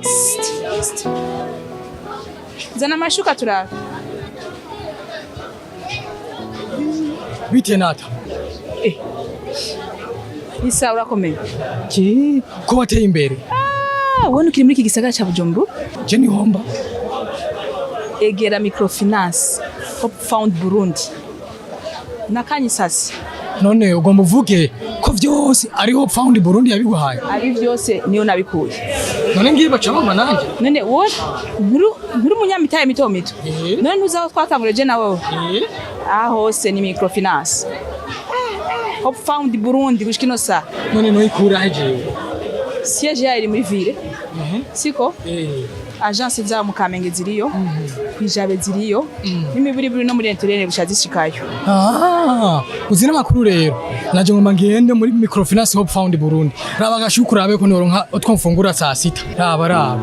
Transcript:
Psst, psst. Zana amashuka turabe. Bite nata. Eh. Isa urakomeye. Ki ko wateye imbere. Ah, wowe ukiri muri iki gisagara ca Bujumbura? Je ni homba. Egera microfinance Hope Found Burundi. Nakanyisasi. None ugomba uvuge ko vyose ari Hope Found Burundi yabiguhaye? Ari vyose niyo nabikuye. None ngiye baca bampa nanje. None wowe nturi umunyamitahe mito mito. None ntuzi aho twatangurije je na wowe? Aha hose ni microfinance. Hope Found Burundi gushika ino saha. None noyikura he jewe? Siège yayo iri muri ville. Siko? Agence zabo mu Kamenge ziriyo. Kwijabe ziriyo. N'imiburiburi no muri interene busha zishikayo. Ah, uzi n'amakuru rero. Naje ngomba ngende muri microfinance Hope Found Burundi. Raba agashuku urabe ko noronka utwo mfungura saa sita. Raba raba.